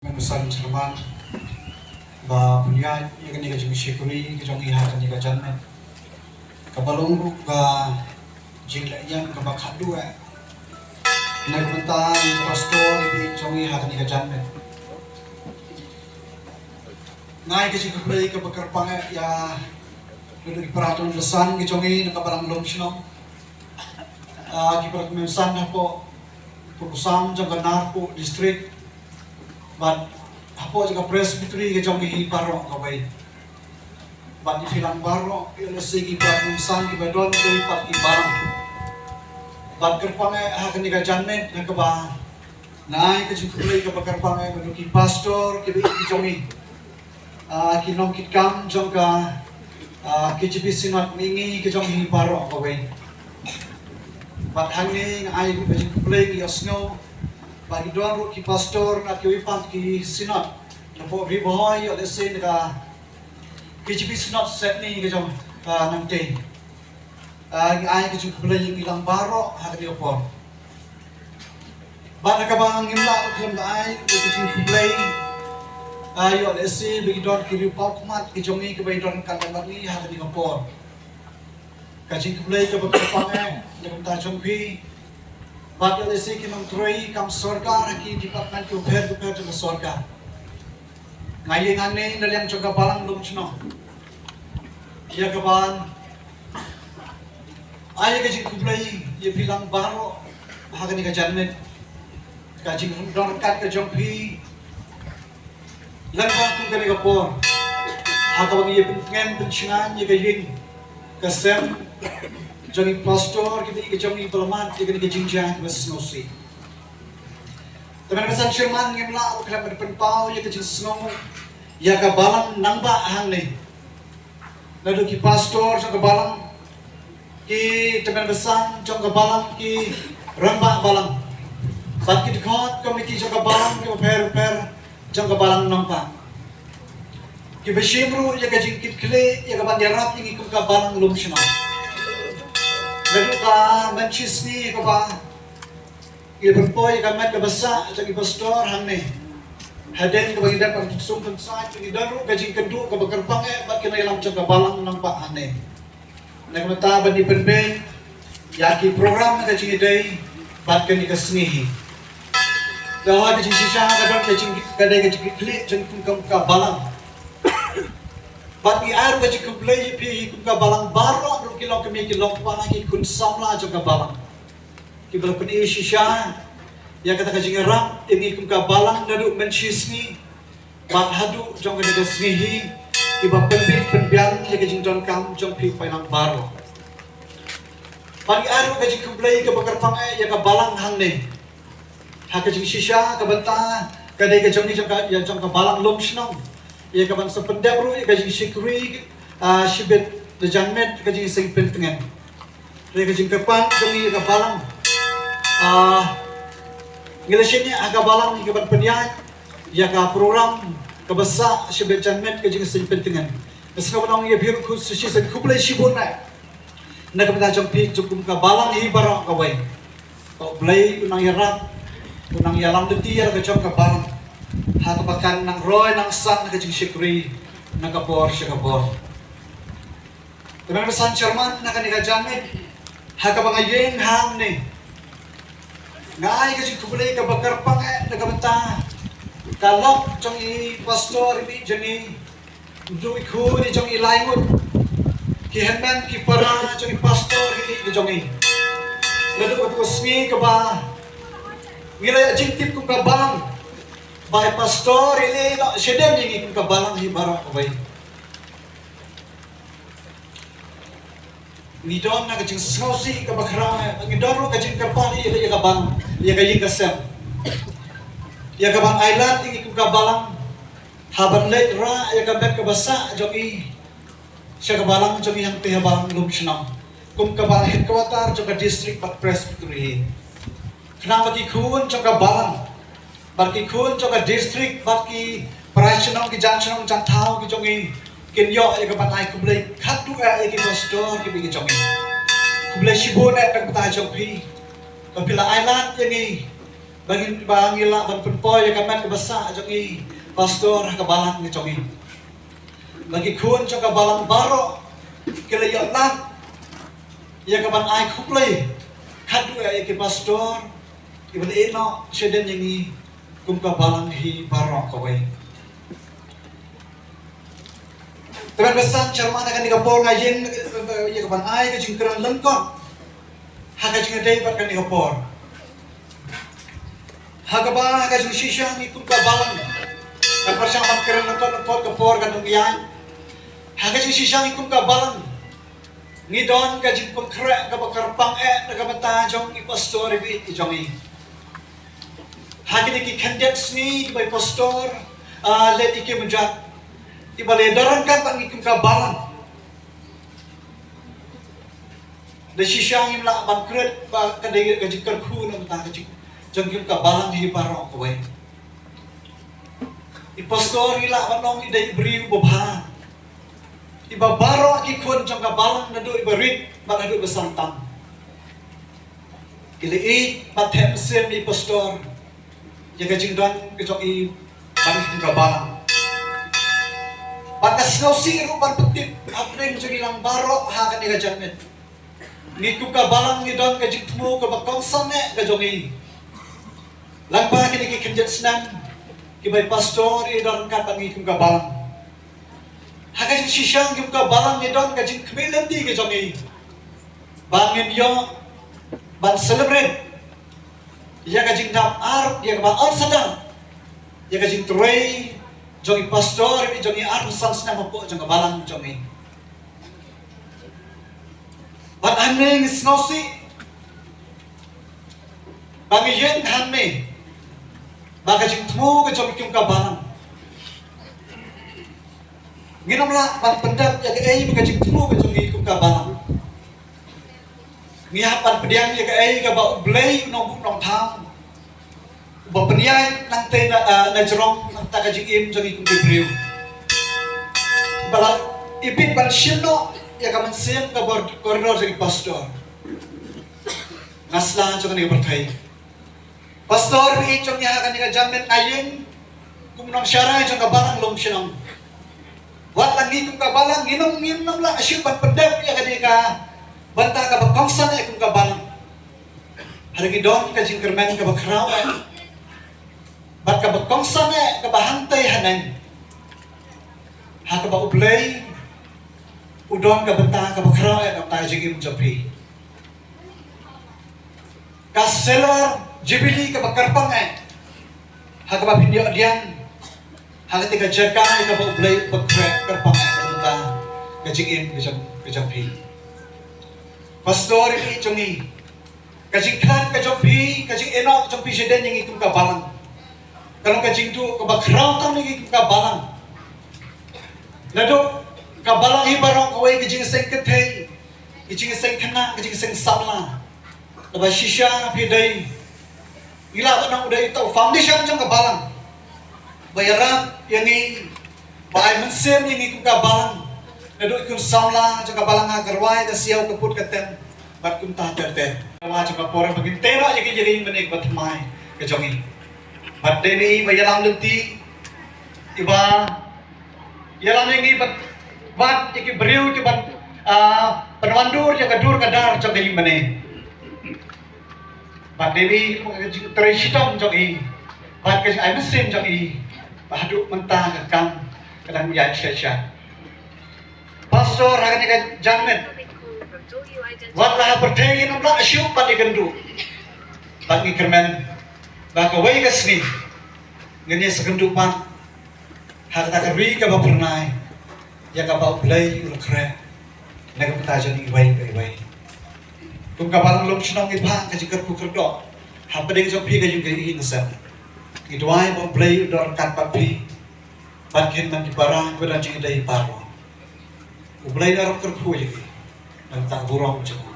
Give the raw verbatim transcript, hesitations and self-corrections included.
Mynsan Chairman ba pynïaid ïa kane ka jingshakri ka jong ngi ha kane ka janmiet, kaba long ruh ka jingleh ïeng kaba khatduh eh na ka bynta u pastor jong ngi ha kane ka janmiet. Nga ai ka jingkhublei kaba kyrpang eh ïa ki para tymmen basan ki jong ngi na ka balang Lumshnong, ah, ki para tymmen basan hapoh pyrshang jong ka Narpuh District, bad hapoh jong ka Presbytery ka jong ngi hi baroh kawei. Bad ïa phi lang baroh, ïa lehse ki para tymmen basan kiba don kiwei pat ki balang bad kyrpang eh ha kane ka janmiet na kaba nga ai ka jingkhublei kaba kyrpang eh naduh ki pastor kiba ïeit ki jong ngi, ah, ki nongkitkam jong ka, ah, K J B Synod mihngi ka jong ngi baroh kawei. Bad hangne nga ai ka jingkhublei, ngi ïohsngew ba ki don ruh ki pastor na kiwei pat ki synod napoh Ri Bhoi, ïa lehse na ka K J B Synod Sydney ka jong, ah, nangtei. Ah, ngi ai ka jingkhublei ïa ngi lang baroh ha kane ka por. Bad na kaba ngim lah ruh khlem da ai ka jingkhublei, ah, ïa lehse ba ki don ki riewpawkhmat ki jong ngi kiba don ryngkat bad ngi ha kane ka por. Ka jingkhublei kaba kyrpang eh na ka bynta jong phi bad ïa lehse ki nongtrei kam sorkar ha ki department kiba pher kiba pher jong ka sorkar. Nga ïeng hangne na liang jong ka balang Lumshnong ïa kaban ai ka jingkhublei ïa phi lang baroh ha kane ka janmiet. Ka jingdon ryngkat ka jong phi lyngba kum kane ka por ha kaba ngi ïa pyntngen pynshngaiñ ïa ka ïing ka sem jong i pastor, kiba ïeit ki jong ngi, ba la mad ïa kane ka jingjia kaba sngewsih. Te mynta Chairman, ngim lah ruh khlem da pynpaw ïa ka jingsngew ïa ka balang Nangbah hangne. Naduh ki pastor jong ka balang, ki tymmen basan jong ka balang, ki rangbah balang, bad ki dkhot komiti jong ka balang kiba pher pher jong ka balang Nongpang, kiba shim ruh ïa ka jingkitkhlieh ïa kaban ïarap ïa ngi kum ka balang Lumshnong. Naduh ka mynshisngi kaba ngi pynpoi ïa ka met kaba sah jong i pastor hangne, hadien kaba ngi dep ban sum pynsait, ngi don ruh ka jingkynduh kaba kyrpang eh bad ki nongïalam jong ka balang Nongpang hangne. Na ka bynta ban ïa pynbeit ïa ki program na ka jingïadei bad kane ka sngi hi. Ka wa ka jingshisha ka don ka jing, ka dei ka jingkitkhlieh jong kum ka balang. Bad ngi ai ruh ka jingkhublei ïa phi kum ka balang baroh ruh, ki longkmie ki longkpa, ki khun samla jong ka balang, kiba la pyni shisha ïa kata ka jingïarap ïa ngi kum ka balang naduh mynshisngi bad haduh jong kane ka sngi hi, kiba pynbit pynbiang ïa ka jingdonkam jong phi paidlang baroh. Bad ngi ai ruh ka jingkhublei kaba kyrpang eh ïa ka balang hangne. Ha ka jingshisha ka bynta ka dei ka jong ngi, jong ka, ïa jong ka balang Lumshnong, ïa kaban sa pyndep ruh ïa ka jingshakri, ah, shibit da janmiet ka jingseng pyntngen. Te ka jingkyrpang jong ngi ïa ka balang, ah, ngi la shaniah ha ka balang ïa kaban pynïaid ïa ka program kaba sah shibit janmiet ka jingseng pyntngen. Ka sngewbha ong ïa phi ruh khublei shibun eh na ka bynta jong phi jong kum ka balang hi baroh kawei. To U Blei un nang ïarap, un nang ïalam lynti ïa la ka jong ka balang ha kaba kan nang roi nang san ha ka jingshakri na ka por sha ka por. Te mynta Chairman, na kane ka janmiet ha kaba nga ïeng hangne, nga ai ka jingkhublei kaba kyrpang eh na ka bynta ka lok jong i pastor i mih jong i, naduh i khun i jong i lai ngut, ki hynmen ki para jong i pastor i mih jong i. Naduh kato ka sngi kaba ngi la ïa jingtip kum ka balang ba i pastor i leh noh shadien ïa ngi kum ka balang hi baroh kawei. Ngi don na ka jingsngewsih kaba khraw, ngi don ruh ka jingkyrpad ïa ka, ïa ka balang, ïa ka ïing ka sem, ïa kaban ailad ïa ngi kum ka balang, haban leit rah ïa ka met kaba sah jong i sha ka balang jong i hangtei ha balang Lumshnong, kum ka balang headquarter jong ka district bad presbytery. Khnang ba ki khun jong ka balang bad ki khun jong ka district bad ki para shnong, ki jan shnong jan thaw ki jong i kin ïoh ïa kaban ai khublei khatduh eh ïa ki pastor ki ba ki jong i. Khublei shibun eh na ka bynta jong phi ba phi la ailad ïa ngi Ba ngi, ba ngi lah ban pynpoi ïa ka met kaba sah jong i pastor ha ka balang ka jong i. Ba ki khun jong ka balang baroh ki la ïoh lad ïa ka ban ai khublei khadduh ïa ki pastor kiba la ïehnoh shadien ïa ngi kum ka balang hi baroh kawei. Te ban basan sharma na kane ka por nga ïeng ïa ka ban ai ka jingkren lyngkot ha ka jingïadei bad kane ka por. Ha kaba ha ka jingshisha ngi kum ka balang, ka pyrshang ban kren lyngkot lyngkot ka por ka nang ïaid. Ha ka jingshisha ngi kum ka balang ngi don ka jingpynkhreh kaba kyrpang eh na ka bynta jong i pastor i bit i jong i. Ha kine ki khyndiat sngi kiba i pastor, ah, leit i ki mynjat, kiba leit don ryngkat bad ngi kum ka balang. Da shisha ngim lah ban kren ba ka dei ka jingkyrkhu na ka bynta ka jing jong ngi kum ka balang hi baroh kawei. I pastor ngi lah ban ong i dei i briew babha. Iba baroh ki khun jong ka balang naduh iba rit bad naduh iba sangtam. Ki la ïeit bad thep mynsiem ïa i pastor ïa ka jingdon ka jong i bad ïa ka balang. Bad nga sngewsih ruh ban pyntip hapdeng jong ngi lang baroh ha kane ka janmiet. Ngi kum ka balang ngi don ka jingthmu kaba kongsan eh ka jong ngi. Lyngba kine ki khyndiat snem kiba i pastor i don ryngkat bad ngi kum ka balang. Ha ka jingshisha ngi kum ka balang ngi don ka jingkhmih lynti ka jong ngi ba ngin ïoh ban celebrate ïa ka jingdap ar, ïa kaba ong sdang ïa ka jingtrei jong i pastor i jong ngi arphew san snem hapoh jong ka balang jong ngi. Bad hangne ngi sngewsih ba ngi ïeng hangne ba ka jingthmu ka jong ngi kum ka balang ngin ym lah ban pyndep ïa kaei ba ka jingthmu ka jong ngi kum ka balang. Ngi hap ban pdiang ïa kaei kaba U Blei u nongbuh nongthaw uba pynïaid nangtei na, ah, na jrong nangta ka jingim jong ngi kum ki briew. Ba la ibit ban shim noh ïa ka mynsiem ka bor koridor jong i pastor. Nga sla jong kane ka pyrthei. Pastor ba ïeit jong ngi ha kane ka janmiet nga ïeng kum u nongsharai jong ka balang Lumshnong. Wat la ngi kum ka balang ngin ym, ngin ym lah shuh ban pyndep ïa kane ka bynta kaba kongsan eh kum ka balang. Hynrei ngi don ka jingkyrmen kaba khraw eh bad kaba kongsan eh kaba hangtei haneng ha kaba U Blei u don ka bynta kaba khraw eh na ka bynta ka jingim jong phi. Ka Silver Jubilee kaba kyrpang eh ha kaba phin ïoh diang ha kata ka jaka ïa kaba U Blei u pynkhreh kyrpang eh na ka bynta ka jingim ka jong, ka jong phi. Pastor i jong ngi, ka jingkhlad ka jong phi, ka jingïehnoh ka jong phi shadien ïa ngi kum ka balang ka long ka jingduh kaba khraw tam ïa ngi kum ka balang. Naduh ka balang hi baroh kawei, ka jingseng kynthei, ka jingseng khynnah, ka jingseng samla. Kaba shisha phi dei, ngi lah ban ong u dei uta u foundation jong ka balang ba ïarap ïa ngi, ba ai mynsiem ïa ngi kum ka balang. Naduh i khun samla jong ka balang ha ka rwai, ka siaw, ka put, ka tem bad kumta ter ter. Ka wah jong ka por ba ngin tei noh ïa ki ïing mane kaba thymmai ka jong ngi. Bad dei na i ba ïalam lynti, iba ïalam ïa ngi bad, bad ïa ki briew kiba, ah, pynwandur ïa ka dur ka dar jong ka ïing mane. Bad dei na i ka jingtrei shitom jong i bad ka jingai mynsiem jong i ba haduh mynta ka kam ka dang ïaid sha sha. Pastor ha kane ka janmiet, wat la ha pyrthei ngin ym lah shuh ban ïakynduh. Bad ngi kyrmen ba kawei ka sngi ngin ïasakynduh pat ha kata ka ri kaba phyrnai ïa kaba U Blei u la khreh na ka bynta jong ngi iwei pa iwei. Kum ka balang Lumshnong ngi phah ka jingkyrkhu kyrdoh hapdeng jong phi ka ïing ka ïing ka sem. Ngi duwai ba U Blei un don ryngkat bad phi bad kin nang ki para kiba don jingïadei baroh. U Blei un ïarap kyrkhu ïa phi na ka bynta ka burom jong u.